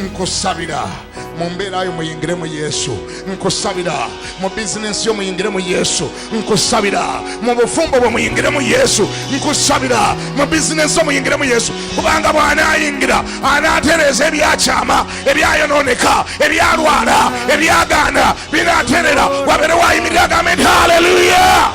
Nkusabira mu mbeera yo muyingire mu Yesu. Nkusabira mu bizinensi yo muyingire mu Yesu. Nkusabira mu bufumbo bwe muyingire mu Yesu. Nkusabira mu bizinensi yo muyingire mu Yesu, kubanga bw'anaayingira anaatereeza ebyakyama, ebyayonooneka, ebyalwala, ebyagaana binaaterera. Wabeere wayimirira agambe nti haleluya.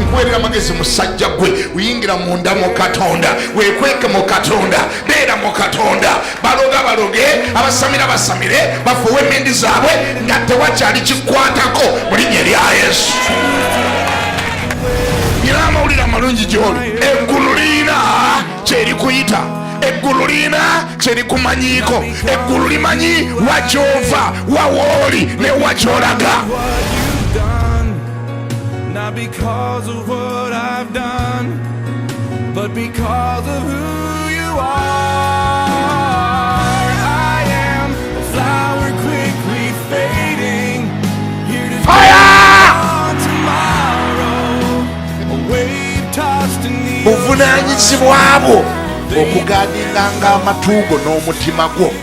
Nkuweerera amagezi musajja gwe, uyingira munda mu Katonda, weekweke mu Katonda, beera mu Katonda. Baloga baloge, abasamira basamire, bafuuwe emindi zaabwe nga tewakyali kikwatako mu linnya erya Yesu. Nina amawulire amalungi gy'oli. Eggulu lirina kyerikuyita, eggulu lirina kyerikumanyiiko, eggulu limanyi wa gy'ova, wa wooli ne wa gy'olaga. What you've done, not because of what I've done, but because of who you are. I am a flower quickly fading, here to Fire! on tomorrow, a wave tossed in the Buvunaanyizibwa bwo okugaadinganga amatu go n'omutima gwo.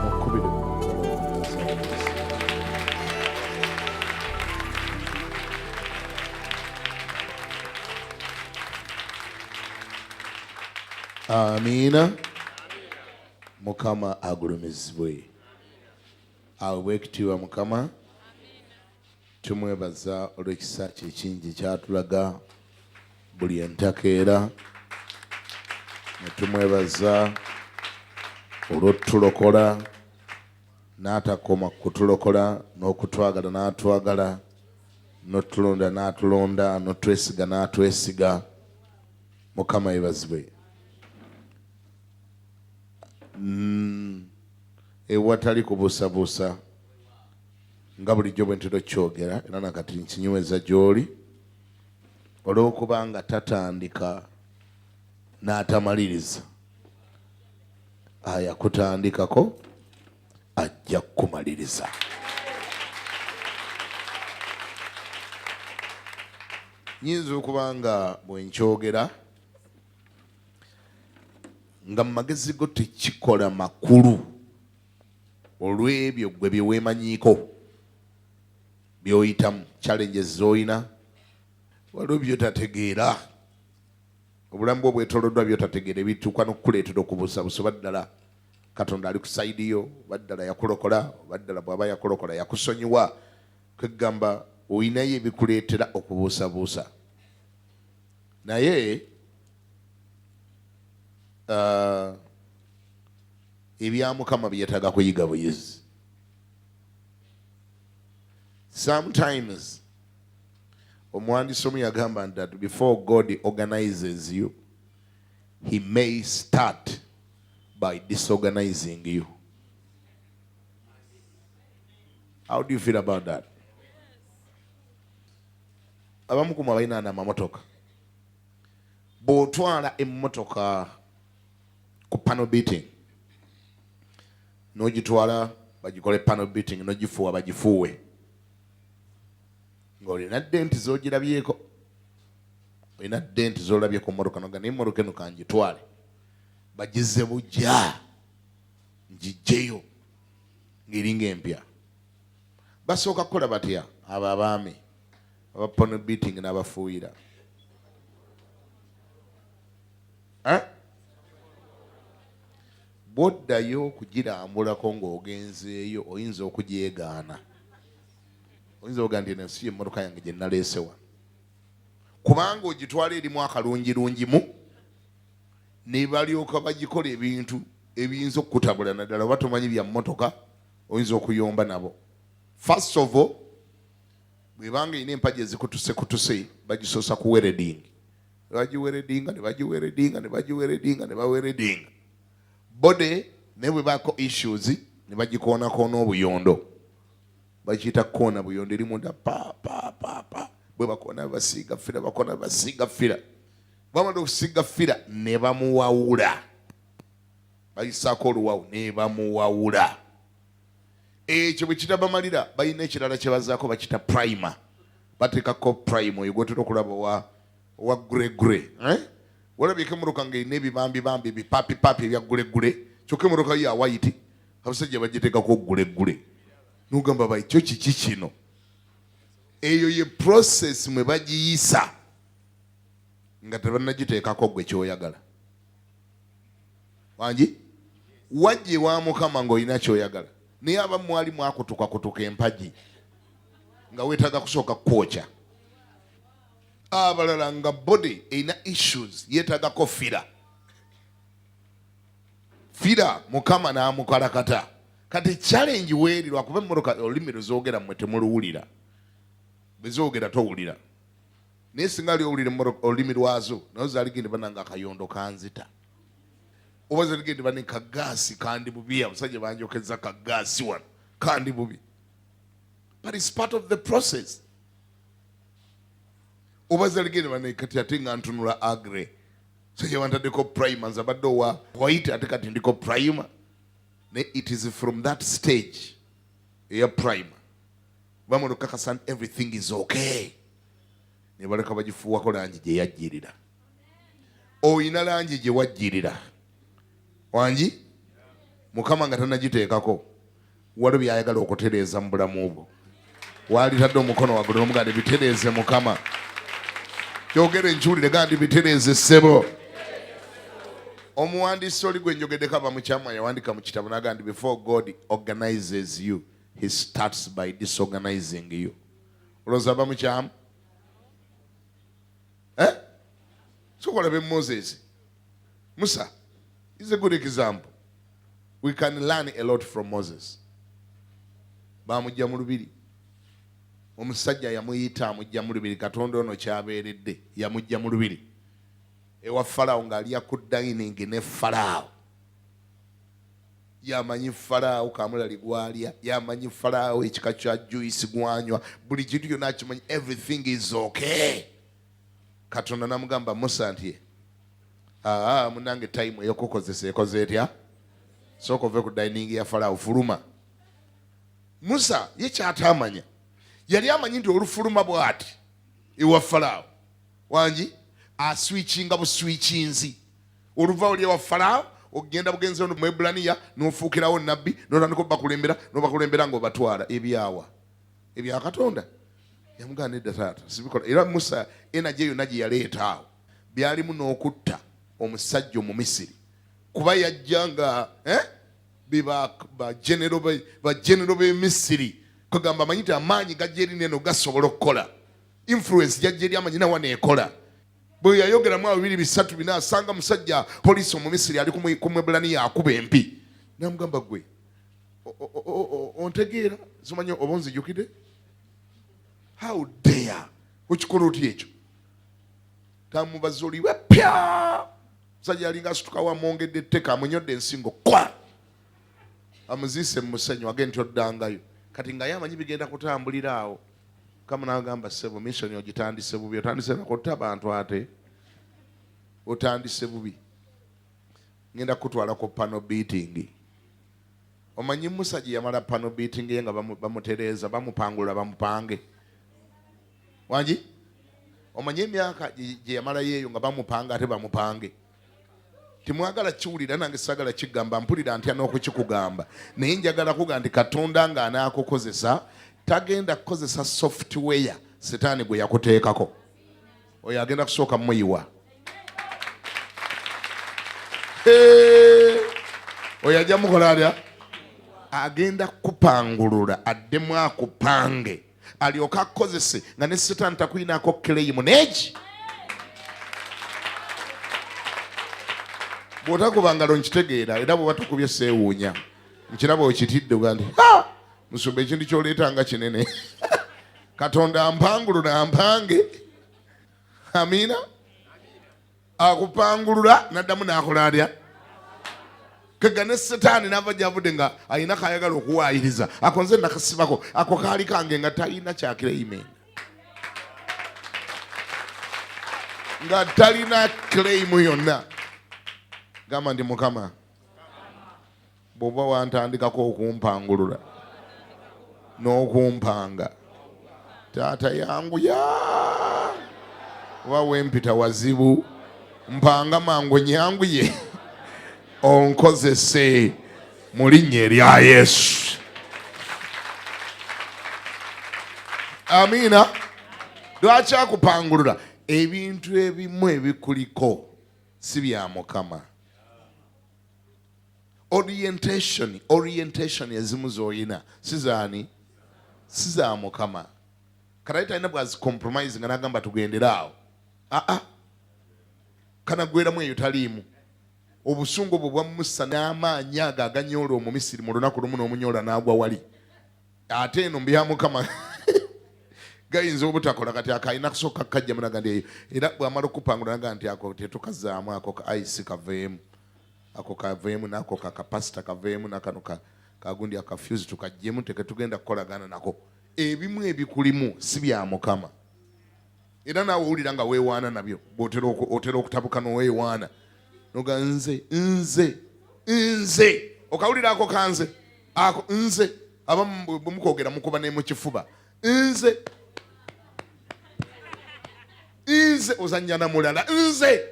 Mukubire mu ngalo za Yesu. Amiina. Mukama agulumizibwe, aweebwe ekitiibwa. Mukama tumwebaza olw'ekisa kye ekingi kyatulaga buli entakeera, ne tumwebaza olw'otutulokola, n'atakoma kutulokola n'okutwagala n'atwagala, n'otulonda n'atulonda, n'otwesiga n'atwesiga. Mukama yebazibwe. Ewatali kubuusabuusa, nga bulijjo bwe ntera okukyogera, era nakati nkinyweza gy'oli, olw'okuba nga tatandika n'atamaliriza, ayakutandikako ajja kukumaliriza. Nyinza okuba nga bwe nkyogera nga mu magezi go tekikola makulu olw'ebyo gwe bye weemanyiiko, by'oyitamu, challenges z'olina, waliwo by'otategeera, obulamu bwo bwetooloddwa by'otategeera ebituuka n'okukuleetera okubuusabuusa oba ddala Katonda ali ku side yo, oba ddala yakulokola, oba ddala bw'aba yakulokola yakusonyiwa. Kwegamba olinayo ebikuleetera okubuusabuusa, naye ebya Mukama byetaaga kuyiga buyizi. Sometimes omuwandiisi omu yagamba nti that before God organizes you, he may start by disorganizing you. How do you feel about that? Abamu ku mwe abalina amamotoka, bw'otwala emmotoka ku panel beating, n'ogitwala bagikole panel beating, n'ogifuuwa bagifuuwe, ng'olina dent z'ogirabyeko, olina dent z'olabye ku mmotoka, noga naye emmotoka eno kangitwale bagize bujja ngijjeyo ng'eringa empya. Basooka kukola batya abo abaami aba panel beating n'abafuuyira? Eh? Bw'oddayo okugirambulako ng'ogenzeeyo, oyinza okugyegaana, oyinza okugaa nti eno si emmotoka yange gye naleese wano, kubanga ogitwala erimu akalungirungimu ne balyoka bagikola ebintu ebiyinza okukutabula, naddala oba tomanyi bya mmotoka, oyinza okuyomba nabo. First of all, bwebanga erina empagi ezikutusekutuse, bagisoosa ku welding, bagiweredinga ne bagiweredinga ne bagiweredinga ne baweredinga body, naye bwe baako issues ne bagikoonakoona obuyondo, bakiyita kukoona buyondo, eri munda pa pa pa pa, bwe bakoona basiiga filler, bakoona basiiga filler, bamala okusiiga filler ne bamuwawula, bayisaako oluwawu ne bamuwawula. Ekyo bwe kitabamalira, balina ekirala kye bazaako, bakita primer. Bateekako primer oyo gwotera okulaba owa grey grey, eh? Walabyeko emmotoka ng'erina ebibambibambi, ebipapipapi ebya grey grey, kyokka emmotoka yo ya white, abasajja bagiteekako grey grey, nogamba baikyo kiki kino? Eyo ye process mwe bagiyisa nga tebannagiteekako gwe kyoyagala. Wangi wajja ewa Mukama ng'olina kyoyagala, naye abamu mwali mwakutukakutuka empagi nga weetaaga kusooka kwokya, abalala nga body erina issues, yeetaagako filler filler, Mukama n'amukalakata. Kati challenge weeri, lwakuba emmotoka olulimi lwezoogera mmwe temuluwulira, bwe zoogera towulira, naye singa ali owulira olulimi lwazo, naye zaligende bananga akayondo kanzita, oba zaligende bane kagaasi kandi bubi, abasajja banjokeza kagaasi wano kandi bubi, but it's part of the process. Oba zaligende bane kati ate nga ntunula ugly, sajja bantaddeko primer, nze abadde owa white ate kati ndiko primer. Naye it is from that stage eya primer bamala okukakasa nti everything is okay, ne baleka bagifuuwako langi gye yajjirira. Oyina langi gye wajjirira, wangi Mukama nga tanagiteekako, waliwo byayagala okutereeza mu bulamu bwo. Waalitadde omukono waggulu n'omugamba nti bitereeze Mukama. Kyogere nkiwulire, gaa nti bitereeze ssebo. Omuwandiisi oli gwe njogeddeko aba mukyama yawandika mu kitabo n'agamba nti before God organizes you, he starts by disorganizing you. Olowooza aba mukyamu? Eh? Sooka olabe Moses. Musa is a good example. We can learn a lot from Moses. Bamujja mu lubiri, omusajja yamuyita amujja mu lubiri, Katonda ono kyabeeredde yamujja mu lubiri ewa Falaawo ng'alya ku dining ne Falaawo. Yamanyi Falaawo kamulali gwalya, yamanyi Falaawo ekika kya juice gwanywa, buli kintu kyonna akimanyi, everything is okay. Katonda namugamba Musa nti aa munange, time eyokukozesa ekoze etya? Sooka ove ku dining ya Falaawo, fuluma. Musa ye kyatamanya, yali amanyi nti olufuluma bw'ati ewa Falaawo, wangi aswitchinga buswitchinzi, oluva oli ewa Falaawo ogenda bugenzi ono Mwebulaniya n'ofuukirawo nabbi, n'otandika obakulembera n'obakulembera ng'obatwala ebyawa ebya Katonda. Yamugamba nedda taata, sibikola. Era Musa energy yonna gye yaleeta awo byalimu n'okutta omusajja Omumisiri, kuba yajja nga eh? Bagenero b'Emisiri kagamba amanyi nti amaanyi gajja eri neno gasobola okukola influence, jajja eri amanyi nawa neekola. Bwe yayogeramu awo bibiri bisatu bina, asanga musajja poliisi Omumisiri ali ku Mwebulaniya akuba empi, namugamba gwe ontegeera, simanyi oba onzijukidde, how dare okikola otya ekyo? Tamubaza oliwe pya, musajja yalinga asitukawo, amwongedde etteka, amunyodde ensingo kwa amuziise mu musenyu, agende nti oddangayo. Kati nga ye amanyi bigenda kutambulira awo, kama n'agamba ssebo, mission ogitandise bubi, otandise nakutta abantu, ate otandise bubi, ngenda kukutwala ku panel beating. Omanyi Musa gye yamala panel beating ye nga bamutereeza, bamupangula, bamupange, wangi omanyi emyaka gye yamalayo eyo nga bamupanga ate bamupange? Timwagala kiwulira, nange sagala kigamba, mpulira ntya n'okukikugamba, naye njagala kuga nti Katonda ng'anaakukozesa tagenda kukozesa software Setaani gwe yakuteekako. Oyo agenda kusooka muyiwa. Oyo ajja mukola atya? Agenda kupangulula addemu akupange alyoke akukozese nga ne Setaani takuyinaako claim neegi. Bw'otakuba ngalo nkitegeera, era bw'oba tukubye seewuunya, nkiraba okitidde oga nti ha musumba, ekintu kyoleeta nga kinene. Katonda ampangulula ampange. Amiina. Akupangulula naddamu n'akola atya? Kega ne Setaani n'ava gyavudde nga alina kayagala okuwaayiriza ako, nze nakasibako ako kaali kange, nga talina kyaclaiminga, nga talina claim yonna. Gamba nti Mukama, bw'oba wantandikako okumpangulula, N'okumpanga. Taata yanguya. Oba wempita wazibu. Mpanga mangu nyanguye. Onkozese mu linnya erya Yesu. Amiina. Lwaki akupangulula? Ebintu ebimu ebikuliko si bya Mukama. Orientation, orientation ezimu z'olina si zaani? Si za Mukama. Kati talina bw'azicompromise nga n'agamba tugendere awo. Aa, kanaggweramu eyo taliimu. Obusungu obwo bwa Musa n'amaanyi ago aganyoola Omumisiri mu lunaku lumu n'omunyoola n'agwa wali. Ate eno mbya Mukama gayinza obutakola. Kati ako alina kusooka kukajjamu naga nti eyo, era bw'amala okupangula naga nti ako tetukazaamu, ako ka ice kaveemu, ako kaveemu, n'ako ka kapasita kaveemu, n'akano ka kagundi akafuse tukaggyemu, teketugenda kukolagana nako. Ebimu ebikulimu si bya Mukama, era naawe owulira nga weewaana nabyo, bw'otera otera okutabuka n'oweewaana noga nze nze nze, okawulira ako kanze ako nze. Abamu bwe mukwogera mukuba ne mu kifuba, nze nze, ozannya na mulala nze.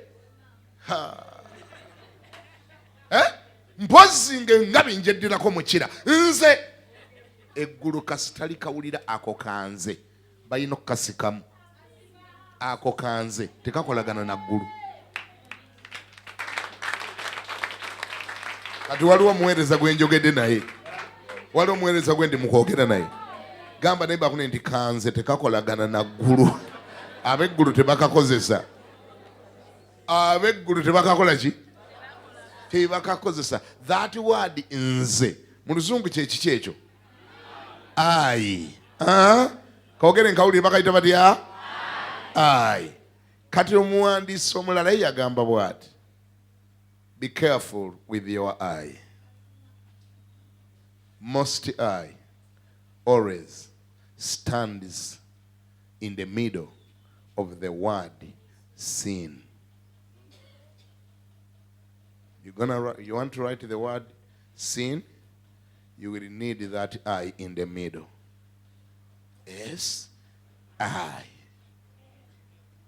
Ha. Eh? Mpozi ng'engabi njeddirako mukira nze. Eggulu kasitali kawulira ako kanze, balina okukasikamu. Ako kanze tekakolagana na ggulu. Kati waliwo omuweereza gwe njogedde naye, waliwo omuweereza gwe ndi mukwogera naye, gamba naye bakune nti kanze tekakolagana na ggulu. Ab'eggulu tebakakozesa, ab'eggulu tebakakola ki? Tebakakozesa. That word nze mu luzungu kyekiki ekyo? I. Ah? Kawogere nkawulire, bakayita batya? I. Kati omuwandiisi omulala ye yagamba bw'ati, be careful with your eye. Most eye always stands in the middle of the word sin. You want to write the word sin, you will need that I in the middle. S I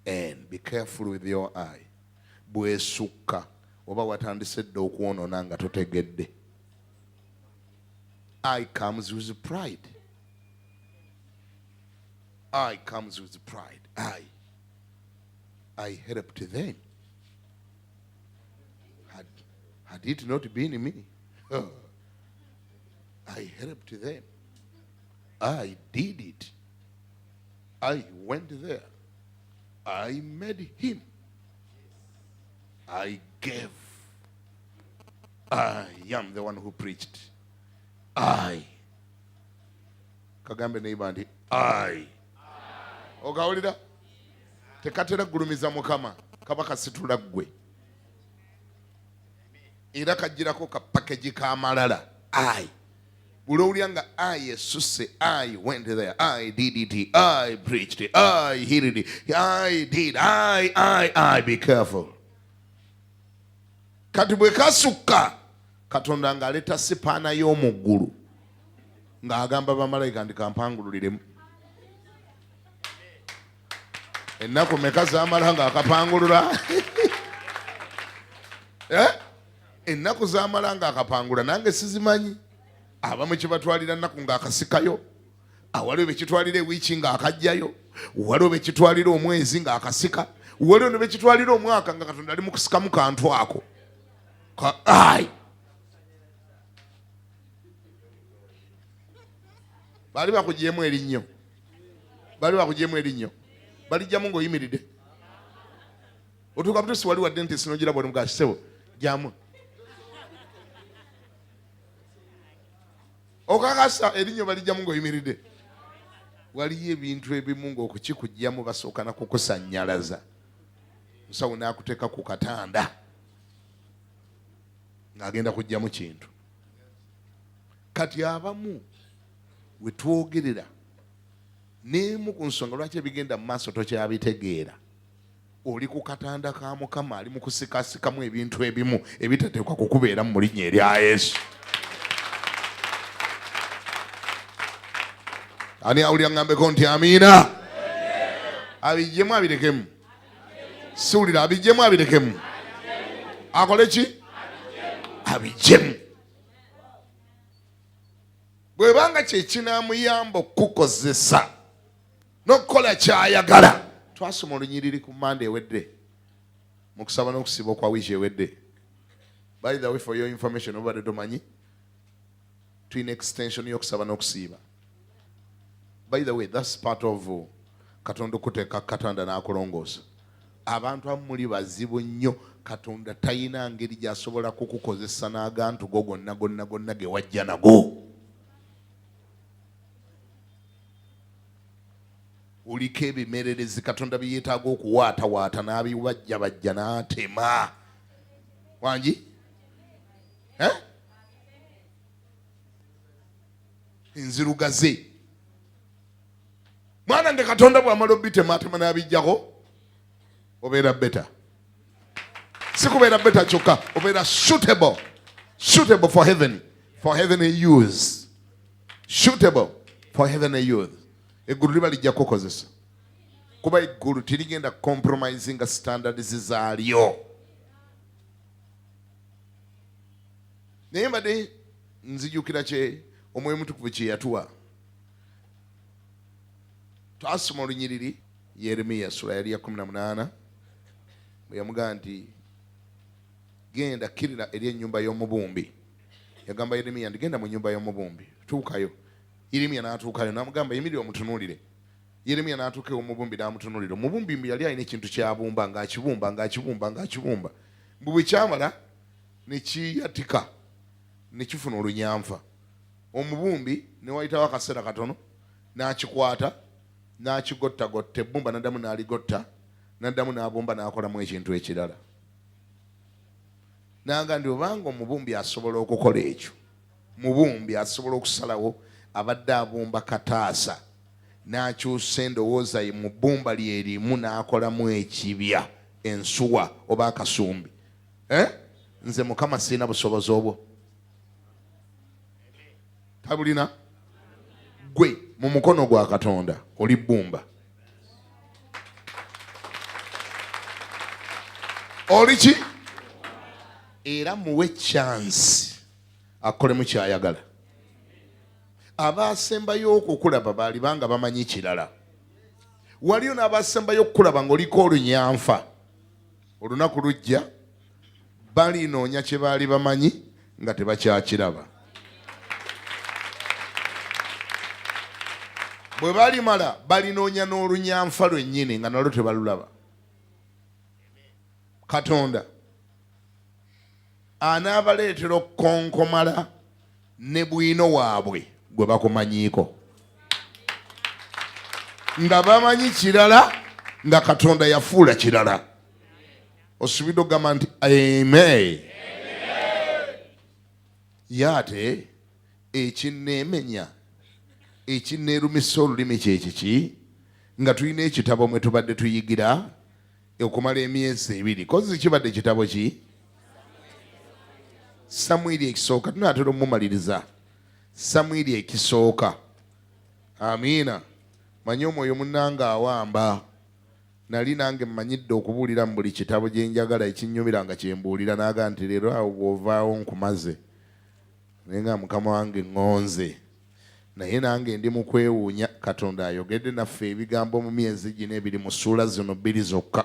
N. Be careful with your eye. Bwesukka oba watandise dda okwonoona nga totegedde. I comes with pride. I comes with pride. I helped them. Had it not been me, I helped them. I did it. I went there. I made him. I gave. I am the one who preached. I. Kagambe neighbor nti I. Okawulira? Tekatera kugulumiza Mukama, kaba kasitula ggwe. Era kagirako ka package k'amalala. I. Buli owulira nga I esuse, I went there, I did it, I preached, I healed it, I did, I, I, I, be careful. Kati bwe kasukka, Katonda ng'aleeta sipaana y'omu ggulu ng'agamba bamalayika nti kampangululiremu. Ennaku meka z'amala ng'akapangulula? Eh? Ennaku z'amala ng'akapangula nange sizimanyi. Abamu kibatwalira nnaku ng'akasikayo, awaliwo bekitwalira ewiiki ng'akajjayo, waliwo bekitwalira omwezi ng'akasika, waliwo ne bekitwalira omwaka nga Katonda ali mu kusikamu kantu ako ka ai. Baali bakugyemu erinnyo, baali bakugyemu erinnyo, balijjamu ng'oyimiridde. Otuuka butuusi wali wadde nti sinogira bwali mugaa ssebo jamu okakasa erinnyo balijjamu ng'oyimiridde. Waliyo ebintu ebimu ng'okukikuggyamu basooka na kukusannyalaza, musawo n'akuteeka ku katanda ng'agenda kuggyamu kintu. Kati abamu we twogerera n'emu ku nsonga lwaki ebigenda mu maaso tokyabitegeera, oli ku katanda ka Mukama ali mu kusikasikamu ebintu ebimu ebitateekwa kukubeeramu mu linnya erya Yesu. Ani awulira ngambeko nti amiina? Abijjemu abirekemu. Siwulira, abijjemu abirekemu. Akole ki? Abijjemu. Bwebanga kyekinamuyamba okukukozesa n'okukola kyayagala. Twasoma olunyiriri ku Mande ewedde mu kusaba n'okusiiba okwa wiiki ewedde. By the way, for your information, obadde tomanyi, tulina extension y'okusaba n'okusiiba. By the way, that's part of Katonda okuteeka katanda n'akulongoosa. Abantu abamu muli bazibu nnyo, Katonda talina ngeri gy'asobola kukukozesa n'agantu go gonna gonna gonna ge wajja nago. Oliko ebimererezi Katonda bye yeetaaga okuwaatawaata n'abiwajjabajja n'atema. Wangi? Eh? Enzirugaze. Mwana nge Katonda bw'amala obitematema n'abijjako, obeera better. Si kubeera better kyokka, obeera suitable. Suitable for heaven. For heavenly use. Suitable for heavenly use. Eggulu liba lijja kukozesa. Kuba eggulu terigenda compromising standards zaalyo. Naye mbadde nzijukira kye Omwoyo Omutukuvu kye yatuwa. Twasoma olunyiriri Yeremiya sura yali ya 18 bwe yamugamba nti genda kkirira eri ennyumba y'omubumbi. Yagamba Yeremiya nti genda mu nnyumba y'omubumbi, tuukayo. Yeremiya n'atuukayo n'amugamba yimirira omutunuulire. Yeremiya n'atuuka ew'omubumbi n'amutunuulira. Omubumbi mbu yali alina ekintu ky'abumba ng'akibumba ng'akibumba ng'akibumba, mbu bwe kyamala ne kiyatika ne kifuna olunyanfa. Omubumbi ne wayitawo akaseera katono n'akikwata n'akigottagotta ebbumba n'addamu n'aligotta n'addamu n'abumba n'akolamu ekintu ekirala. N'agamba nti obanga omubumbi asobola okukola ekyo, mubumbi asobola okusalawo abadde abumba kataasa n'akyusa endowooza ye mu bbumba lye limu n'akolamu ekibya, ensuwa oba akasumbi. Eh? Nze Mukama sirina busobozi obwo. Tabulina. Gwe mu mukono gwa Katonda oli bbumba. Oli ki? Era muwe chance akolemu kyayagala. Abaasembayo okukulaba baali banga bamanyi kirala. Waliyo n'abasembayo okukulaba ng'oliko olunyanfa. Olunaku lujja balinoonya kye baali bamanyi nga tebakyakiraba. Bwe balimala balinoonya n'olunyanfa lwennyini nga nalwo tebalulaba. Katonda anaabaleetera okukonkomala ne bwino waabwe gwe bakumanyiiko nga bamanyi kirala nga Katonda yafuula kirala. Osubidde okugamba nti amen. Ye ate ekinneemenya ekinneerumisa olulimi kye kiki nga tulina ekitabo mwe tubadde tuyigira okumala emyezi ebiri. Kozi kibadde kitabo ki? Samwiri ekisooka. Tunaatera omumaliriza Samwiri ekisooka. Amiina. Manyi omwoyo munnange awamba. Nali nange mmanyidde okubuulira mu buli kitabo gye njagala ekinnyumira nga kye mbuulira. N'agamba nti leero awo bw'ovaawo nkumaze. Naye nga Mukama wange ŋŋonze. Naye nange ndi mu kwewuunya, Katonda ayogedde naffe ebigambo mu myezi gino ebiri mu ssuula zino bbiri zokka.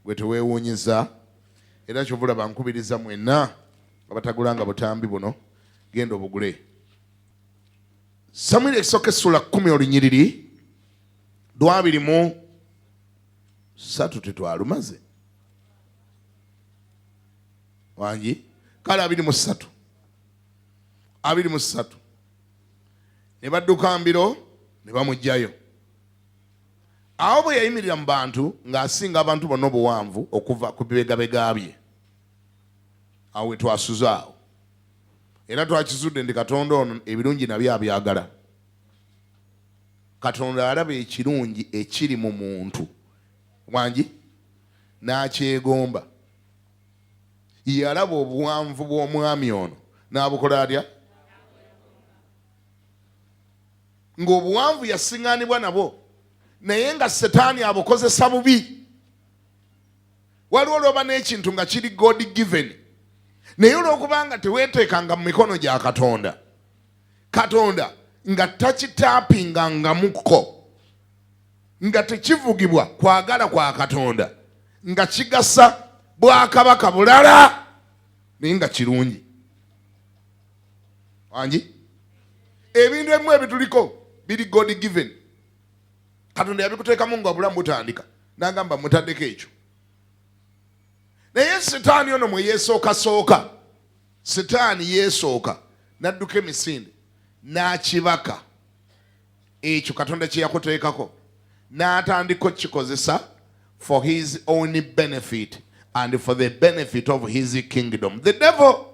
Gwe teweewuunyiza? Era kyova olaba nkubiriza mwenna abatagulanga butambi buno, genda obugule. Samwiri ekisooka essula 10 olunyiriri lwa 23 tetwalumaze. Wangi? Kale 23. 23. Ne badduka mbiro ne bamuggyayo. Awo bwe yayimirira mu bantu ng'asinga abantu bonna obuwanvu okuva ku bibegabega bye. Awo we twasuze awo. Era twakizudde nti Katonda ono ebirungi nabyo abyagala. Katonda alaba ekirungi ekiri mu muntu. Wangi? N'akyegomba. Yalaba obuwanvu bw'omwami ono n'abukola atya? Ng'obuwanvu yasiŋŋaanibwa nabwo, naye nga Setaani abukozesa bubi. Waliwo lwoba n'ekintu nga kiri God given, naye olw'okubanga teweeteekanga mu mikono gya Katonda, Katonda nga takitaapingangamukko, nga tekivugibwa kwagala kwa Katonda, nga kigasa bwakabaka bulala naye nga kirungi. Wangi ebintu ebimu ebituliko biri God given, Katonda yabikuteekamu nga obulamu butandika, nagamba mutaddeko ekyo. Naye Sitaani ono mwe yeesookasooka, Sitaani yeesooka n'adduka emisinde n'akibaka ekyo Katonda kye yakuteekako, n'atandika okukikozesa for his own benefit and for the benefit of his kingdom, the devil.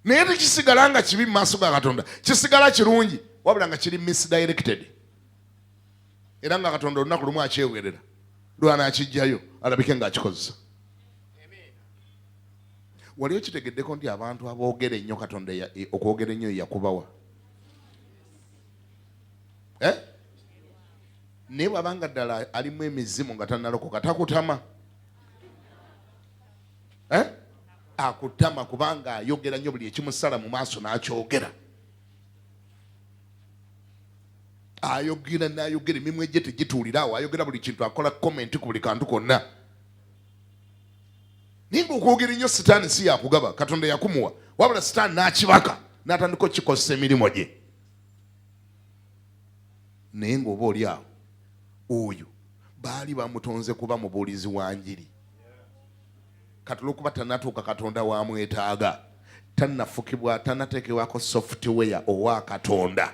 Naye tekisigala nga kibi mu maaso ga Katonda, kisigala kirungi, wabula nga kiri misdirected. Era nga Katonda olunaku lumu akyewerera lwanaakijjayo alabike ng'akikozesa. Wali okitegeddeko nti abantu aboogera ennyo Katonda okwogera ennyo yakubawa? Eh? Naye bw'abanga ddala alimu emizimu nga tannalokoka takutama. Eh? Akutama kubanga ayogera nnyo, buli ekimusala mu maaso n'akyogera. Ayogera n'ayogera, emimwa gye tegituulira awo, ayogera buli kintu, akola comment ku buli kantu konna. Naye ng'okwogera ennyo Sitaani si yakugaba, Katonda yakumuwa, wabula Sitaani n'akibaka n'atandika okukikozesa emirimu gye. Naye ng'oba oli awo, oyo baali bamutonze kuba mubuulizi wa njiri. Kati olwokuba tannatuuka Katonda wamwetaaga, tannafukibwa, tannateekebwako software owa Katonda,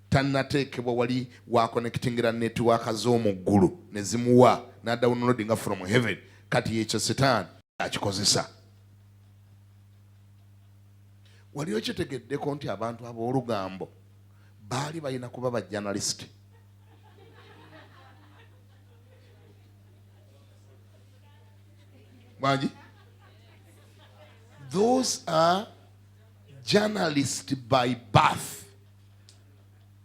tannateekebwa wali wakonectingira netiwaaka z'omu ggulu ne zimuwa n'adownloadinga from heaven. Kati ekyo Sitaani akikozesa. Wali okitegeddeko nti abantu ab'olugambo baali balina kuba ba journalist? Mwangi, those are journalist by birth.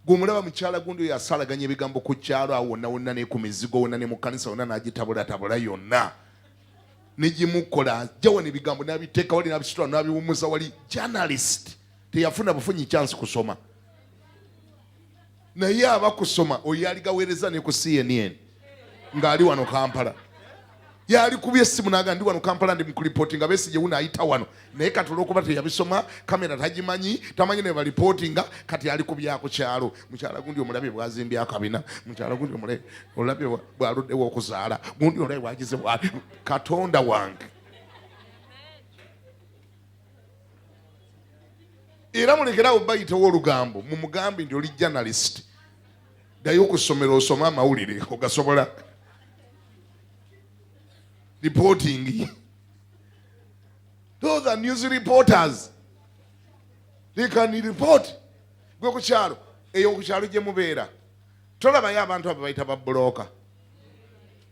Gwomulaba mukyala gundi oyo asalaganya ebigambo ku kyalo awo wonna wonna, ne ku mizigo wonna, ne mu kkanisa wonna, n'agitabulatabula yonna negimukola, ajja wano ebigambo n'abiteeka wali, n'abisitula n'abiwumuza wali. Journalist teyafuna bufunyi chance kusoma, naye aba kusoma oyo yaligaweereza ne ku CNN ng'ali wano Kampala. Yali kubye essimu naga ndi wano Kampala, ndi mukulipootinga Besigye wuno ayita wano. Naye kati olwokuba teyabisoma, kamera tagimanyi, tamanyi ne balipootinga, kati ali ku byaku kyalo. Mukyala gundi omulabye bwazimbye akabina, mukyala gundi olabye bwaluddewo okuzaala, gundi olabye bwagize bwali. Katonda wange, era mulekerawo bayitewo olugambo, mumugambe nti oli journalist, ddayo okusomero osome amawulire ogasobola reporting. Those are news reporters, they can report. Gwe ku kyalo eyo, ku kyalo gye mubeera, tolabayo abantu abo bayita babuloka,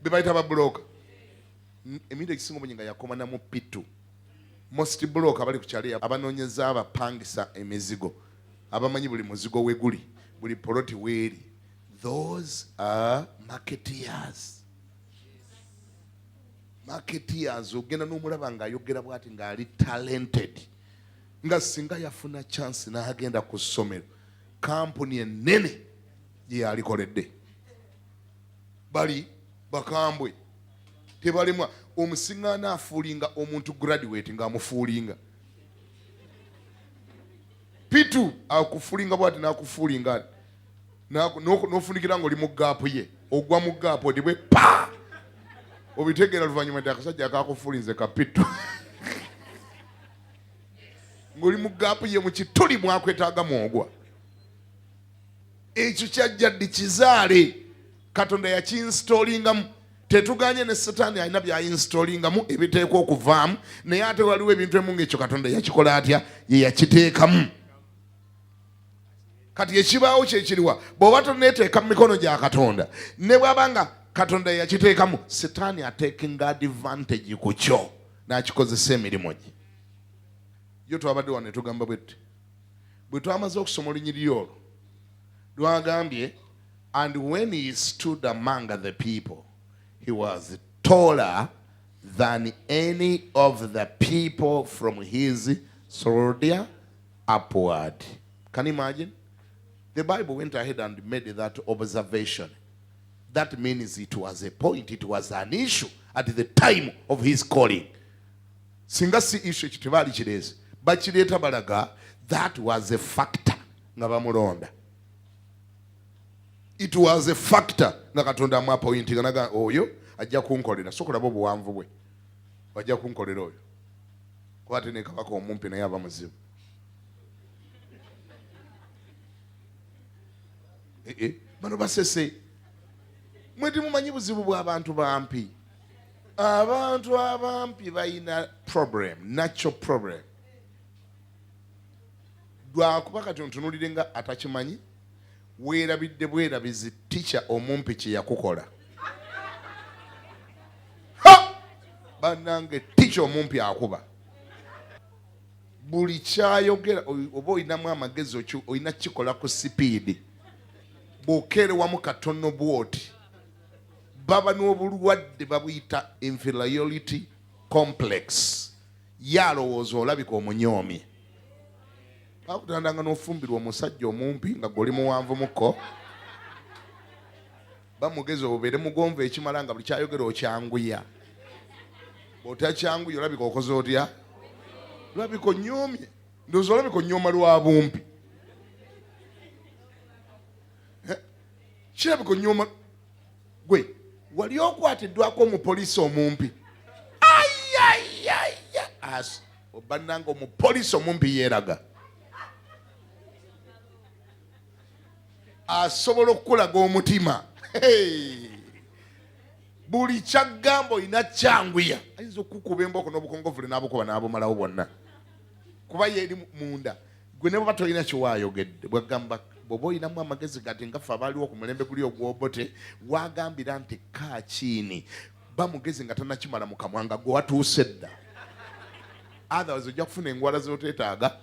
be bayita babuloka? Emirundi egisinga obungi nga yakoma na mu P2. Most broker bali ku kyalo abanoonyeza abapangisa emizigo, abamanyi buli muzigo we guli, buli poloti weeri. Those are marketeers. Marketeers, ogenda n'omulaba ng'ayogera bw'ati ng'ali talented, nga singa yafuna chance n'agenda ku ssomero, kampuni ennene gye yalikoledde. Bali bakambwe, tebalemwa. Omusiŋŋaana afuulinga omuntu graduate ng'amufuulinga P2, akufuulinga bwati n'akufuulinga ati, n'ofunikira ng'oli mu gap ye, ogwa mu gap odibwe pa obitegeera luvannyuma nti akasajja akakufuulinze ka P2, ng'oli mu gap ye, mu kituli mwakwetaaga mwogwa. Ekyo kyajja ddi? Kizaale, Katonda yakinstallingamu. Tetuganye ne Setaani alina byayinstallingamu ebiteekwa okuvaamu, naye ate waliwo ebintu emu ngaekyo Katonda yakikola atya? Ye yakiteekamu. Kati ekibaawo kyekiriwa? Bw'oba toneeteeka mu mikono gya Katonda, ne bw'aba nga Katonda yakiteekamu, Setaani ateekinga advantage ku kyo n'akikozesa emirimu gye. Yo twabadde wano ne tugamba bwe tuti, bwe twamaze okusoma olunyiriri olwo lwagambye, and when he stood among the people, he was taller than any of the people from his shoulder upward. Can you imagine? The Bible went ahead and made that observation. That means it was a point, it was an issue at the time of his calling. Singa si issue ekyo tebaali kireese, bakireeta balaga that was a factor nga bamulonda. It was a factor nga Katonda amuappointinga naga oyo ajja kunkolera, so kulaba obuwanvu bwe ajja kunkolera oyo, kuba ate ne kabaka omumpi naye aba muzibu. Bano basese mwe temumanyi buzibu bw'abantu bampi. Abantu abampi balina problem, natural problem. Lwakuba kati ontunulire nga atakimanyi, weerabidde bwerabizi tica omumpi kye yakukola. Ha! Bannange, tica omumpi akuba buli kyayogera, oba olinamu amagezi olina kukikola ku sipiidi. Bw'okeerewamu katono bw'oti, baba n'obulwadde babuyita inferiority complex. Ye alowooza olabika omunyoomye. Bakutandanga n'ofumbirwa omusajja omumpi nga gw'oli muwanvu mukko, bamugezi obeere mugonvu ekimala nga buli kyayogera okyanguya. Bw'otakyanguya olabika okoze otya? Olabika onyoomye. Ndowooza olabika onyooma lwa bumpi. Kirabika onyooma. Gwe wali okwatiddwako omupoliisi omumpi? Ayayaya, bannange, omupoliisi omumpi yeeraga, asobola okukulaga omutima. Hey! Buli kyaggamba olina kyanguya, ayinza okukuba emboko n'obukongovule n'abukuba n'abumalawo bwonna, kuba ye eri munda gwe ne bw'oba tolina kyewaayogedde. Bwagamba bw'oba olinamu amagezi gati nga ffe abaaliwo ku mulembe guli ogw'Obote, wagambira nti kaakiini bamugezi nga tannakimala mu kamwa nga gwe watuuse dda. Otherwise ojja kufuna engwala z'oteetaaga,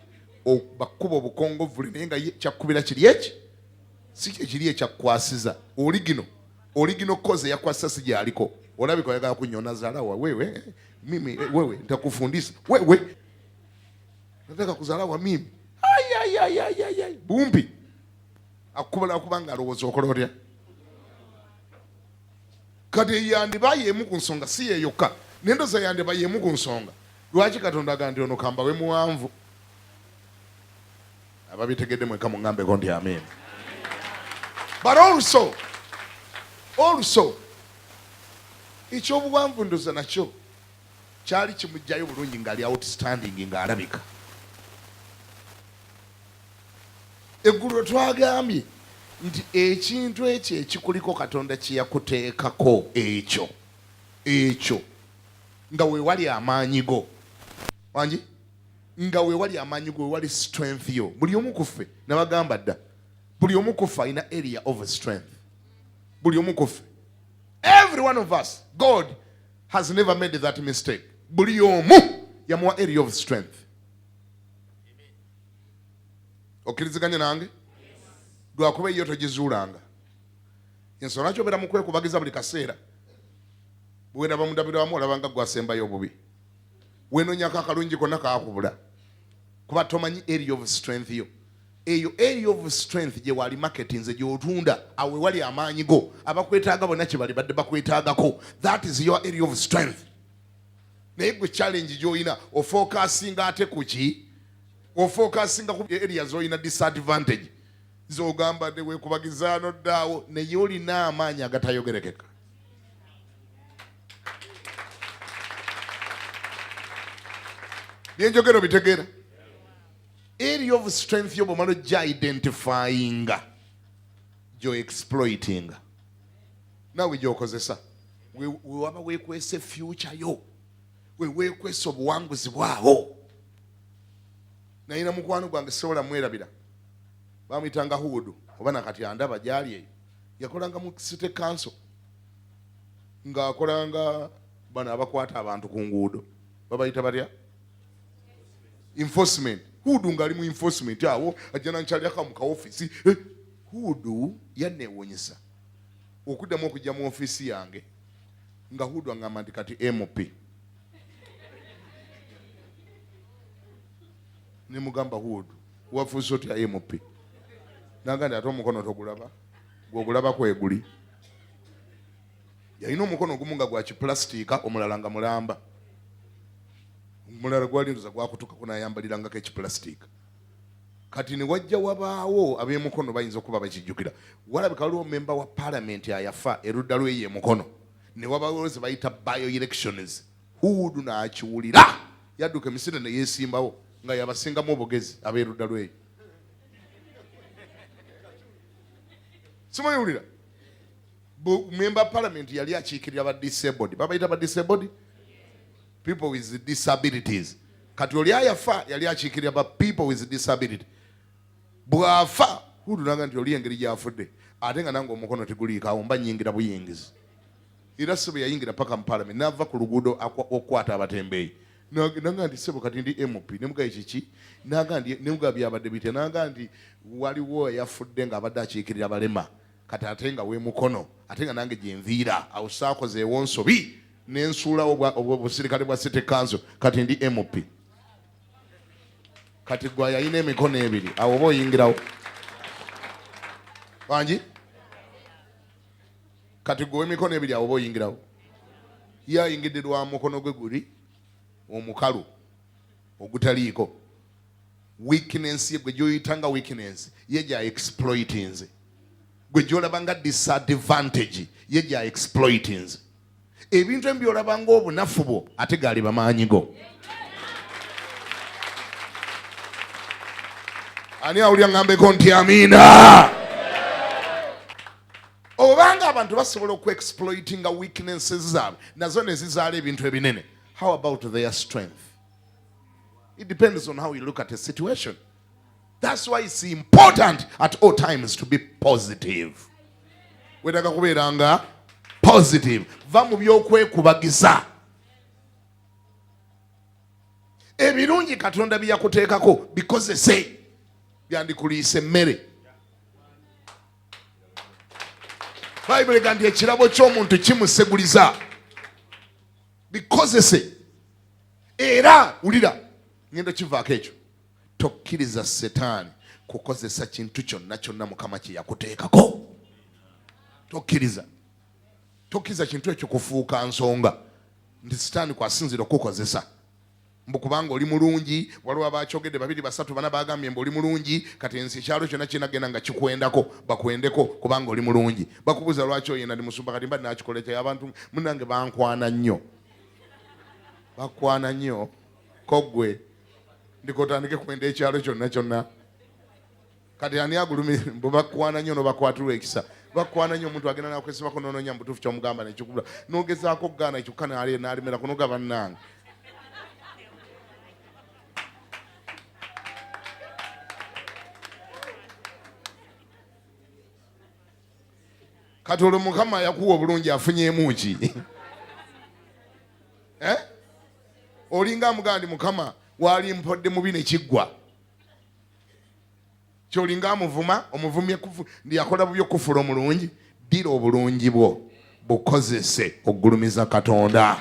bakuba obukongovule, naye nga ye kyakkubira kiri eki si kye kiri ekyakukwasiza. Oligino oligino koze yakwasisa si gyaliko, olabika oyagala kunyona zalawa wewe, mimi wewe ntakufundisa wewe nataka kuzalawa mimi. Ayayayayay, bumpi akubala kubanga alowooza okola otya. Kati yandiba yemu ku nsonga, si ye yokka, nendoza yandiba yemu ku nsonga lwaki Katonda aga nti ono kambawe muwanvu. Ababitegedde mweka muŋŋambeko nti amen. But also ekyobuwanvu ndoza nakyo kyali kimugjayo bulungi ng'ali outstanding, ng'alabika. Eggulo twagambye nti ekintu ekyo ekikuliko Katonda kye yakuteekako, ekyo ekyo nga weewali amaanyi go, wangi nga weewali amaanyi go, weewali strength yo. Buli omu ku ffe, nabagamba dda, buli omu ku ffe alina area of strength. Buli omu ku ffe, every one of us, God has never made that mistake. Buli omu yamuwa area of strength. Okkiriziganya nange? Lwakuba eyo togizuulanga, ensonga lwaki obeera mu kwekubagiza buli kaseera. Bweraba mundabirwamu olaba nga gwasembayo obubi, wenoonyako akalungi konna kakubula, kuba tomanyi area of strength yo. Eyo area of strength gye wali market nze gy'otunda, awo wali amaanyi go, abakwetaaga bonna kye bali badde bakwetaagako. That is your area of strength. Naye gwe challenge gy'olina, ofocusinga ate ku ki? Ofocusinga ku area z'olina disadvantage, z'ogamba ne weekubagizaano ddaawo, naye olina amaanyi agatayogerekeka. Byenjogero bitegeera? Area of strength yo bwomala ojja identifyinga, gyo exploitinga, naawe gyokozesa, wewaba weekwese future yo, weweekwesa obuwanguzi bwawo. Nayina mukwano gwange sobola mwerabira, bamuyitanga Huudu, oba nakati andaba gyali eyo. Yakolanga mu city council, ng'akolanga bano abakwata abantu ku nguudo, babayita batya? Enforcement. Hudu ng'ali mu enforcement awo ajja nankyalirako mu kaofiisi. Eh, Hudu yanneewuunyisa okuddamu okujja mu ofiisi yange nga Hudu aŋŋamba nti kati MP. Ne mugamba, Hudu, wafuuse otya MP? Nanga nti ate omukono togulaba, gwogulaba kweguli. Yalina omukono ogumu nga gwa kipulasitiika, omulala nga mulamba, omulala gwalindoza gwakutukako nayambalirangako ekipulasitiika. Kati ne wajja wabaawo ab'emukono bayinza okuba bakijjukira, walabika waliwo memba wa palamenti ayafa erudda lweyo emukono, ne wabaawo ze bayita bio elections. Hudu n'akiwulira, yadduka emisinde ne yeesimbawo nga yabasingamu obugezi ab'erudda lweyo. Simanyi wulira, memba parliament yali akiikirira ba disabled, babayita ba disabled people with disabilities. Kati oli ayafa yali akiikirira ba people with disability. Bw'afa Hudu nanga nti oli engeri gy'afudde ate nga nange omukono teguliiko, awo mba nyingira buyingizi. Era sebo yayingira paka mu parliament, n'ava ku luguudo okukwata abatembeeyi. Nanga nti sebo kati ndi MP. Nemugaye kiki? Nanga nti nemugaa byabadde bitya? Nanga nti waliwo eyafudde ng'abadde akiikirira balema, kati ate nga wemukono, ate nga nange gyenviira awo saakozeewo nsobi nensuulawo obusirikale bwa city council, kati ndi MP. Kati gwe yalina emikono ebiri awo oba oyingirawo wangi? Kati gwe ow'emikono ebiri awo oba oyingirawo? Ye ayingidde lwa mukono gwe guli omukalu ogutaliiko. Weakness ye gwe gyoyita nga weakness ye gya exploitinze, gwe gyolaba nga disadvantage ye gya exploitinze. Ebintu ebi byolaba nga obunafu bwo ate gaali bamaanyi go. Ani awulira ngambeko nti amiina? Obanga abantu basobola okuexploitinga weaknesses zaabwe nazo ne zizaala ebintu ebinene, how about their strength? It depends on how you look at a situation. That's why it's important at all times to be positive. Wetaaga kubeera nga positive. Va mu by'okwekubagiza. Ebirungi Katonda bye yakuteekako bikozese, byandikuliisa emmere. Bayibuli ega nti ekirabo ky'omuntu kimuseguliza, bikozese. Era wulira, ngenda kivaako ekyo. Tokkiriza setaani kukozesa kintu kyonna kyonna Mukama kye yakuteekako. Tokkiriza, tokkiriza kintu ekyo kufuuka nsonga nti sitaani kwasinzira okukozesa, mbu kubanga oli mulungi. Waliwo abakyogedde babiri basatu bana bagambye mbu oli mulungi, kati ensi ekyalo kyonna kirina genda nga kikwendako, bakwendeko kubanga oli mulungi. Bakubuuza lwaki oyenda, ndi musumba kati mba nakikola ekyo, abantu munange bankwana nnyo, bakwana nnyo koggwe ndikotandike kwenda ekyalo kyonna kyonna. Kati ani agulumi mbu bakwana nnyo nobakwatirwa ekisa, bakwana nnyo. Omuntu agenda nakwesibako nononya mubutuufu kyomugamba nekikubula, nogezaako okugaana kyokka nalemerako noga bannange. Kati olwo Mukama yakuwa obulungi afunyeemu ki? Eh? Olinga amugamba nti Mukama waali mpodde mubi ne kiggwa. Kyolinga amuvuma, omuvumye ndi yakola bubi okufula omulungi. Ddira obulungi bwo bukozese okugulumiza Katonda.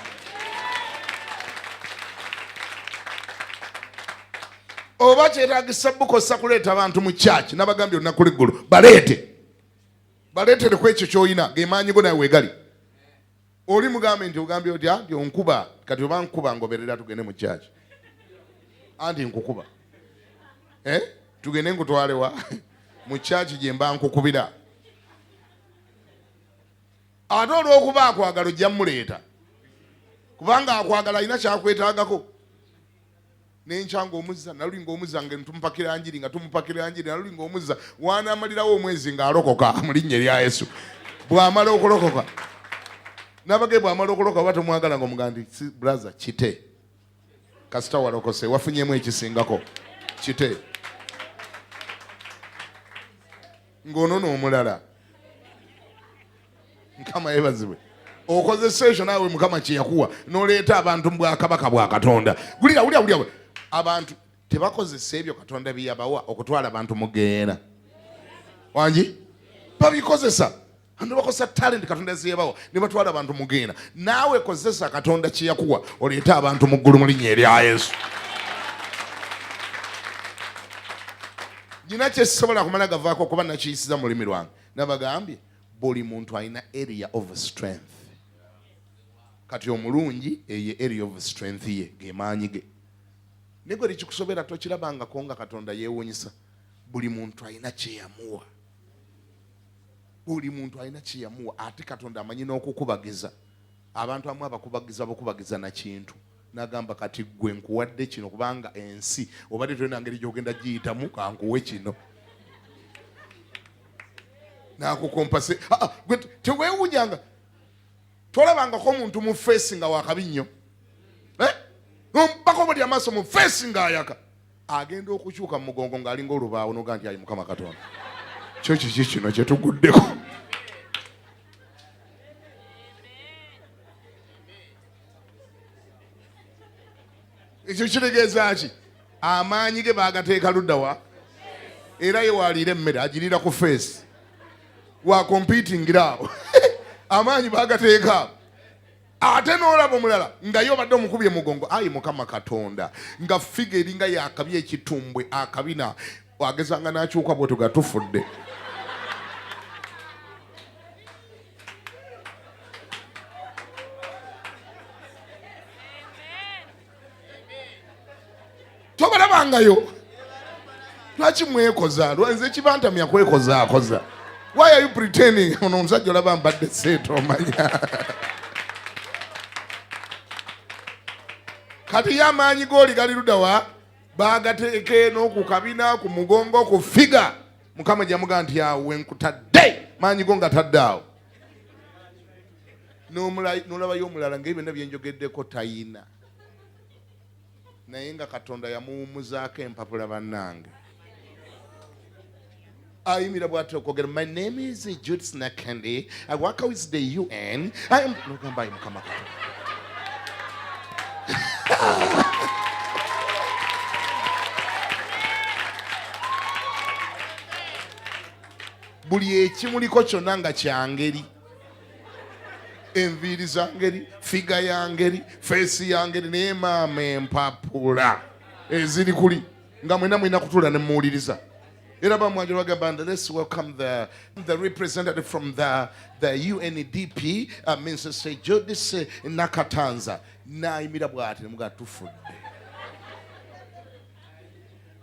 Oba kyetaagisa bukozesa kuleeta abantu mu church, nabagambye olunaku lw'eggulo baleete, baleetere ku ekyo ky'olina, ge maanyi go nawe weegali. Oli mugambe nti ogambye otya nti onkuba, kati oba nkuba ngoberera tugende mu church, anti nkukuba, eh? Tugende nkutwalewa mu church gye mba nkukubira. Ate olw'okuba akwagala ojja muleeta, kubanga akwagala alina kyakwetaagako. Nenkya ng'omuzza, naluli ng'omuzza nga tumupakira njiri, nga tumupakira njiri, naluli ng'omuzza wanaamalirawo omwezi ng'alokoka mu linnya erya Yesu. Bw'amala okulokoka nabage, bw'amala okulokoka oba tomwagala ng'omugamba nti brother kite, kasita walokose wafunyemu ekisingako, kite ng'ono n'omulala. Mukama yebazibwe. Okozesa ekyo naawe Mukama kye yakuwa n'oleeta abantu mu bwakabaka bwa Katonda. Wulira, wulira, wulira abantu. Tebakozesa ebyo Katonda bye yabawa okutwala abantu mu geena. Wangi? Babikozesa. Abantu bakozesa talent Katonda ze yabawa ne batwala abantu mu geena. Naawe kozesa Katonda kye yakuwa oleete abantu mu ggulu mu linnya erya Yesu. Nina kye sisobola kumala gavaako kuba nakiyisiza mu lulimi lwange. Nabagambye buli muntu alina area of strength. Kati omulungi eyo area of strength ye ge maanyi ge. Naye gwe tekikusobera tokirabangako nga Katonda yeewuunyisa. Buli muntu alina kye yamuwa. Buli muntu alina kye yamuwa ate Katonda amanyi n'okukubagiza. Abantu amu abakubagiza bukubagiza na kintu. N'agamba kati ggwe nkuwadde kino kubanga ensi obadde tolina ngeri gy'ogenda giyitamu kankuwe kino. N'akukompase. Ah, ah, gwe teweewunyanga. Tolabangako omuntu mu feesi nga wakabi nnyo. Eh? Bako buli amaaso mu feesi ng'ayaka. Agenda okukyuka mu mugongo ng'alinga olubaawo n'oga nti ayi Mukama Katonda. Kyo kiki kino kye tuguddeko? Ekyo kitegeeza ki? Amaanyi ge baagateeka ludda wa? Era ye waaliira emmere agiriira ku feesi. Wa competingira awo. Amaanyi baagateeka awo. Ate n'olaba omulala nga ye obadde omukubye mugongo, ayi Mukama Katonda, nga figa eringa yakabi ekitumbwe akabina, agezanga n'akyuka bw'otyo ga tufudde. Tobalabangayo. Lwaki mwekoza? Nze kibantamya kwekozaakoza. Why are you pretending? Ono omusajja olaba mbadde seeta omanya. Kati ye amaanyi g'oli gali ludda wa? Baagateeka eno ku kabina, ku mugongo, ku figa. Mukama gyamugaa nti awo we nkutadde, maanyi go nga tadde awo. N'olabayo omulala ng'ebyo byonna bye njogeddeko tayina. Naye nga Katonda yamuwummuzaako empapula bannange. Ayimira bw'atyo okwogera, my name is Judith Nakandi, I work with the UN. I am n'ogamba ayi Mukama Katonda. Buli ekimuliko kyonna nga kya ngeri. Enviiri za ngeri, figa ya ngeri, feesi ya ngeri, naye maama empapula eziri kuli nga mwena mulina kutuula ne muwuliriza. Era bamwanjula bagamba nti let's welcome the representative from the UNDP, Mrs. Judith Nakatanza. N'ayimira bw'ati ne mugamba tufudde.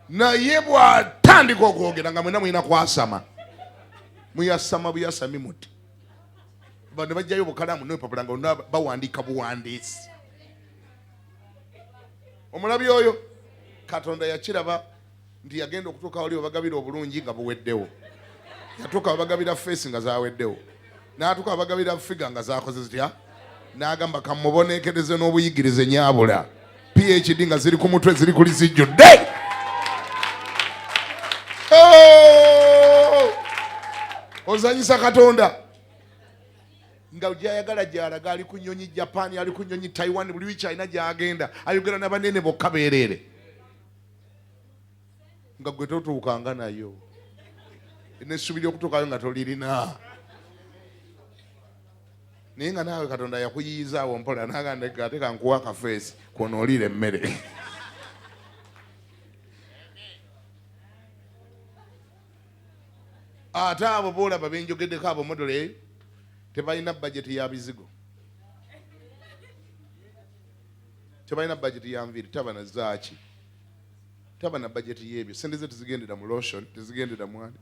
Naye bw'atandika okwogera nga mwena mulina kwasama. Muyasama buyasami muti. Bano bajjayo obukalaamu n'empapula nga bonna bawandiika buwandiisi. Omulabi oyo Katonda yakiraba nti yagenda okutuuka wali webagabira obulungi nga buweddewo. Yatuuka webagabira feesi nga zaweddewo. N'atuuka webagabira figa nga zakoze zitya? N'agamba kamuboneekereze n'obuyigirize nyaabula. PhD nga ziri ku mutwe ziri kuli zijjudde. Oh! Ozanyisa Katonda. Nga gy'ayagala gy'alaga, ali ku nnyonyi Japan, ali ku nnyonyi Taiwan, buli wiiki alina gy'agenda, ayogera na banene bokka beereere. Nga gwe totuukanga nayo. N'essuubi ly'okutuukayo nga tolirina. Naye nga naawe Katonda yakuyiyiza awo mpola, n'agamba nti ate kankuwa akafeesi kw'onooliira emmere. Ate abo b'olaba be njogeddeko abo modole tebalina bajeti ya bizigo, tebalina bajeti ya nviiri, taba na zaaki, taba na bajeti y'ebyo. Ssente ze tezigendera mu lotion, tezigendera mu ani.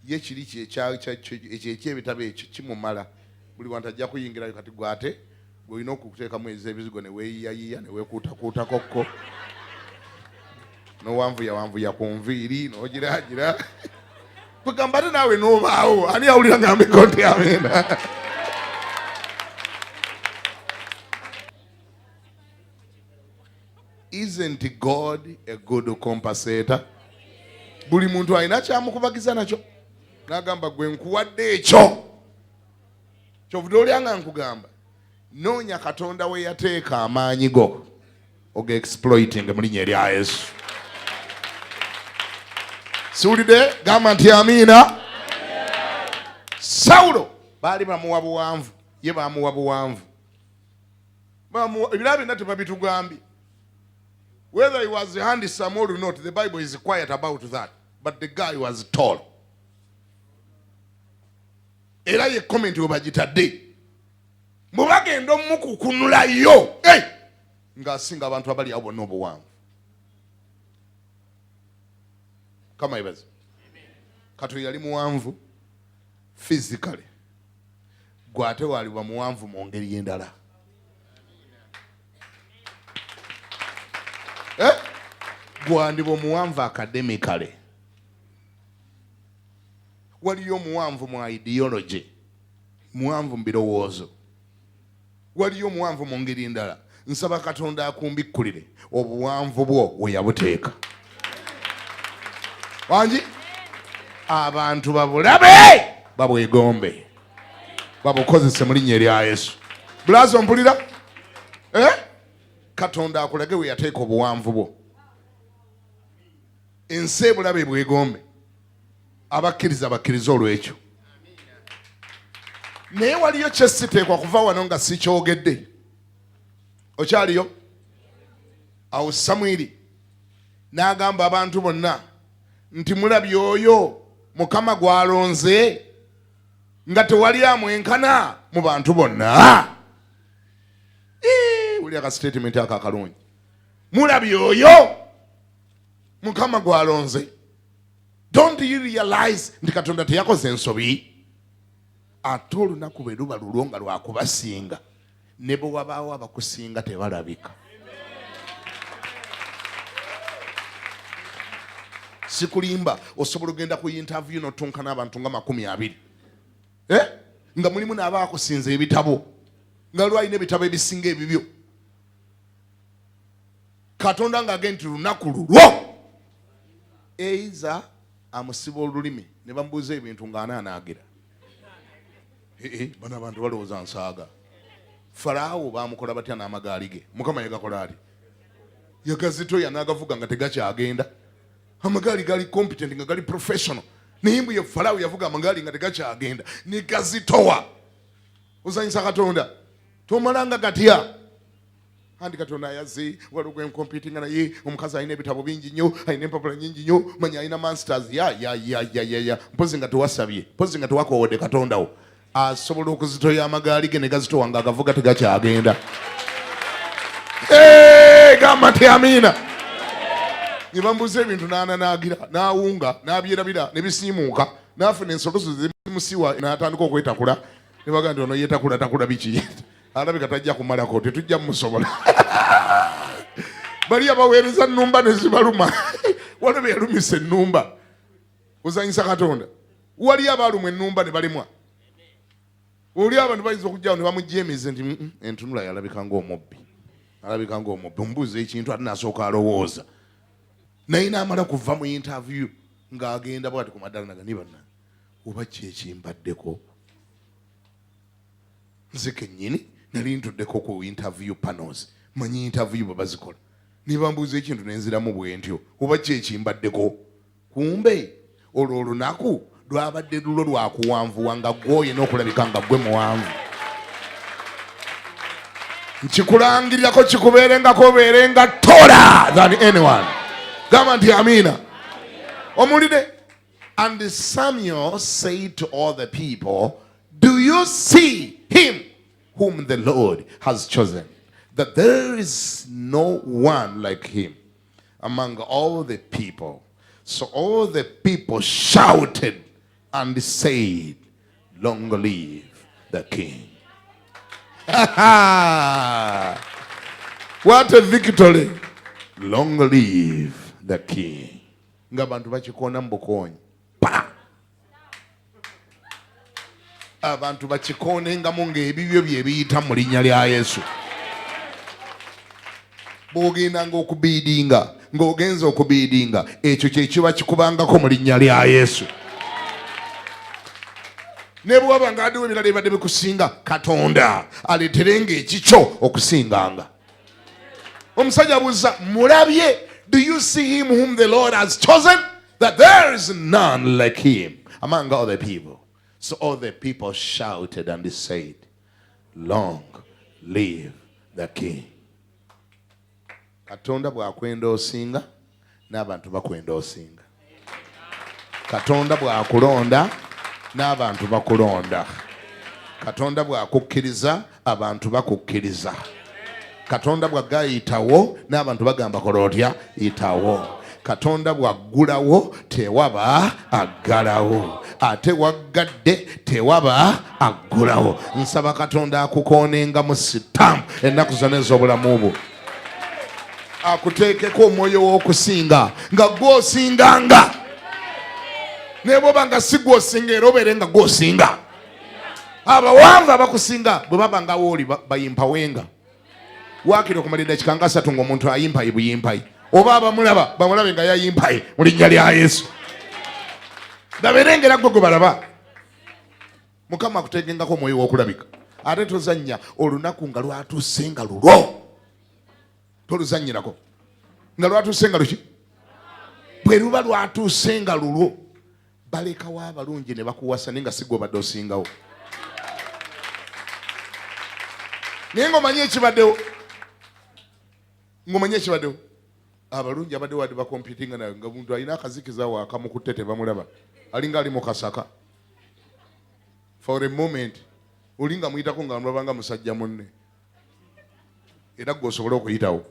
Ye kiri kye ekyo eky'ebitabo ekyo kimumala. Buli wantu ajja kuyingirayo. Kati gwe ate gwe olina okuteekamu ez'ebizigo ne weeyiyayiya ne weekuutakuutakokko n'owanvuyawanvuya ku nviiri n'ogiraagira. Kwegamba ate naawe n'obaawo. Ani awulira ngambeko nti amiina? Isn't God a good compensator? Buli muntu alina kyamukubagiza nakyo. N'agamba gwe nkuwadde ekyo. Kyovudde olya nga nkugamba, noonya Katonda we yateeka amaanyi go. Oga exploiting mu linnya erya Yesu. Siwulidde? Gamba nti amiina. Sawulo baali bamuwa buwanvu, ye bamuwa buwanvu. Ebirala byonna tebabitugambye. Whether he was handsome or not, the Bible is quiet about that. But the guy was tall. Era ye comment we bagitadde. Mbu bagenda omukukunulayo. Hey! Ng'asinga abantu abali awo bonna obuwanvu. Kama yebaze. Kato yali muwanvu physically. Gwe ate waliba muwanvu mu ngeri endala. Eh? Gwandiba omuwanvu academically. Waliyo omuwanvu mu ideology, muwanvu mu birowoozo, waliyo omuwanvu mu ngeri endala. Nsaba Katonda akumbikkulire obuwanvu bwo we yabuteeka. Wangi abantu babulabe, babwegombe, babukozese mu linnya erya Yesu. Bulazo mpulira, eh? Katonda akulage we yateeka obuwanvu bwo. Ensi ebulabe bwegombe, abakkiriza bakkirize olw'ekyo. Naye waliyo kye siteekwa kuva wano nga sikyogedde. Okyaliyo? Awo Samwiri n'agamba abantu bonna nti mulabye oyo Mukama gw'alonze nga tewali amwenkana mu bantu bonna. Wuli aka statement ako akalungi. Mulabye oyo Mukama gw'alonze. Don't you realize nti Katonda teyakoze ensobi? Ate olunaku bwe luba lulwo nga lwakubasinga, ne bwe wabaawo abakusinga tebalabika. Sikulimba, osobola ogenda ku interview n'otunka n'abantu nga 20. Nga mulimu n'abaakusinza ebitabo, nga lwalina ebitabo ebisinga ebibyo. Katonda ng'agenda nti lunaku lulwo. Eiza amusiba olulimi ne bamubuuza ebintu ng'anaanaagira. Bano abantu balowooza nsaaga. Faraawo baamukola batya n'amagaali ge? Mukama yagakola ati? Yagazitoya n'agavuga nga tegakyagenda. Amagaali gali competent nga gali professional. Naye mbu ye Faraawo yavuga amagaali nga tegakyagenda ne gazitowa. Ozanyisa Katonda. Tomalanga gatya. Andi Katonda ayaze waliwo gwe nkompitinga naye omukazi alina ebitabo bingi nnyo, alina empapula nnyingi nnyo, manya alina masters ya ya ya ya ya ya. Mpozi nga tewasabye, mpozi nga tewakoowodde Katonda wo. Asobola okuzitoya amagaali ge ne gazitowa ng'agavuga tegakyagenda. Hey, gamba nti amiina. Ne bambuuza ebintu n'ananaagira, n'awunga, n'abyerabira, ne bisiimuuka, n'afuna ensoloso zimusiwa n'atandika okwetakula. Ne bagamba nti ono yeetakula takula biki? Alabika tajja kumalako, tetujja mumusobola. Bali abaweereza nnumba ne zibaluma. Waliwo be yalumisa ennumba. Ozanyisa Katonda. Wali abaalumwa ennumba ne balemwa. Oli abantu bayinza okujjawo ne bamugja emize nti entunula yalabika ng'omubbi. Alabika ng'omubbi. Omubuuza ekintu ate n'asooka alowooza. Naye n'amala kuva mu interview ng'agenda bw'ati ku maddaala naga ni banna oba ki ekimbaddeko? Nze kennyini nali ntuddeko ku interview panels, manyi interview bwe bazikola. Ne bambuuza ekintu ne nziramu bwe ntyo, oba ki ekimbaddeko? Kumbe olwo olunaku lwabadde lulo lwa kuwanvuwa nga ggwe olina okulabika nga ggwe muwanvu. Nkikulangirirako kikubeerengako obeerenga taller than anyone. Gamba nti amiina. Omuwulidde? And Samuel said to all the people, do you see him whom the Lord has chosen? That there is no one like him among all the people. So all the people shouted and said, long live the king. What a victory. Long live the king. Nga bantu bakikoona mu bukoonyi. Pa! Abantu bakikoonengamu ng'ebibyo bye biyita mu linnya lya Yesu. Bw'ogendanga okubiidinga, ng'ogenza okubiidinga, ekyo kye kiba kikubangako mu linnya lya Yesu. Ne bw'oba nga waliwo ebirala ebibadde bikusinga, Katonda aleeterenga ekikyo okusinganga. Omusajja abuuza, mulabye? Do you see him whom the Lord has chosen, that there is none like him among all the people? So all the people shouted and said, "Long live the king." Katonda bw'akwenda osinga, n'abantu bakwenda osinga. Katonda bw'akulonda, n'abantu bakulonda. Katonda bw'akukkiriza, abantu bakukkiriza. Katonda bw'agayitawo, n'abantu bagamba, "Kola otya? Yitawo." Katonda bw'aggulawo, tewaba aggalawo, ate waggadde tewaba aggulawo. Nsaba Katonda akukoonengamu sitampu ennaku zonna ez'obulamu bwo, akuteekeko omwoyo w'okusinga, nga gw'osinganga, naye bwoba nga si gw'osinga, era obeere nga gw'osinga. Abawanvu abakusinga bwe baba nga wooli bayimpawenga waakiri okumala eddakiika nga 3 ng'omuntu ayimpayi buyimpayi, oba abamulaba bamulabe nga yayimpayi. Mu linnya lya Yesu, babeere ngera gwe gwe balaba. Mukama akuteekengako omwoyo w'okulabika. Ate tozannya olunaku nga lwatuuse nga lulwo, toluzannyirako nga lwatuuse nga luki. Bwe luba lwatuuse nga lulwo, balekawo abalungi ne bakuwasa, naye nga si gwe obadde osingawo. Naye ng'omanyi ekibaddewo, ng'omanyi ekibaddewo, abalungi abadde wadde bakompitinga nawe, nga muntu alina akazikiza wakamukutte, tebamulaba, alinga ali mu kasaka. For a moment oli nga muyitako nga mulabanga musajja munne, era gwe osobole okuyitawo.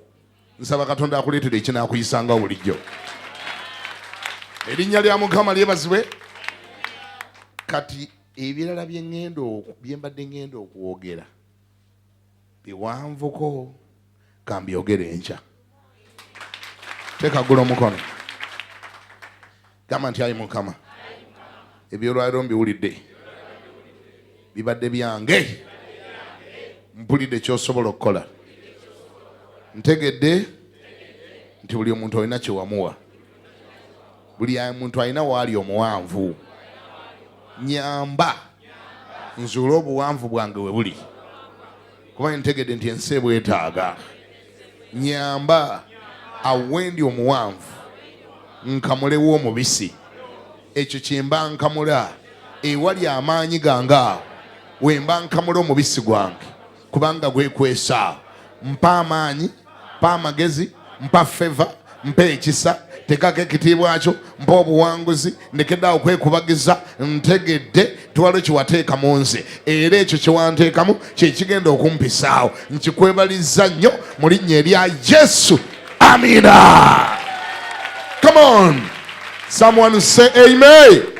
Nsaba Katonda akuleetera ekinaakuyisanga bulijjo. Erinnya lya Mukama lyebazibwe. Kati ebirala bye mbadde ŋŋenda okwogera biwanvuko, kambyogere enkya. Teekagula omukono, gamba nti, "Ayi Mukama, ebyolwaliro mbiwulidde, bibadde byange. Mpulidde kyosobola okukola. Ntegedde nti buli omuntu olina kyewamuwa, buli muntu alina waali omuwanvu. Nyamba nzuule obuwanvu bwange we buli, kuba ntegedde nti ensi ebwetaaga. Nyamba awendi omuwanvu nkamulewo omubisi. Ekyo kyemba nkamula ewali amaanyi gange, awo wemba nkamula omubisi gwange, kubanga gwekwesa. Mpa amaanyi, mpa amagezi, mpa favor, mpa ekisa, tekako ekitiibwa kyo, mpa obuwanguzi, ndekeddeawo kwekubagiza. Ntegedde twalo kyewateeka mu nze, era ekyo kyewanteekamu kyekigenda okumpisaawo. Nkikwebaliza nnyo mu linnya erya Yesu, amiina." Come on, someone say amen.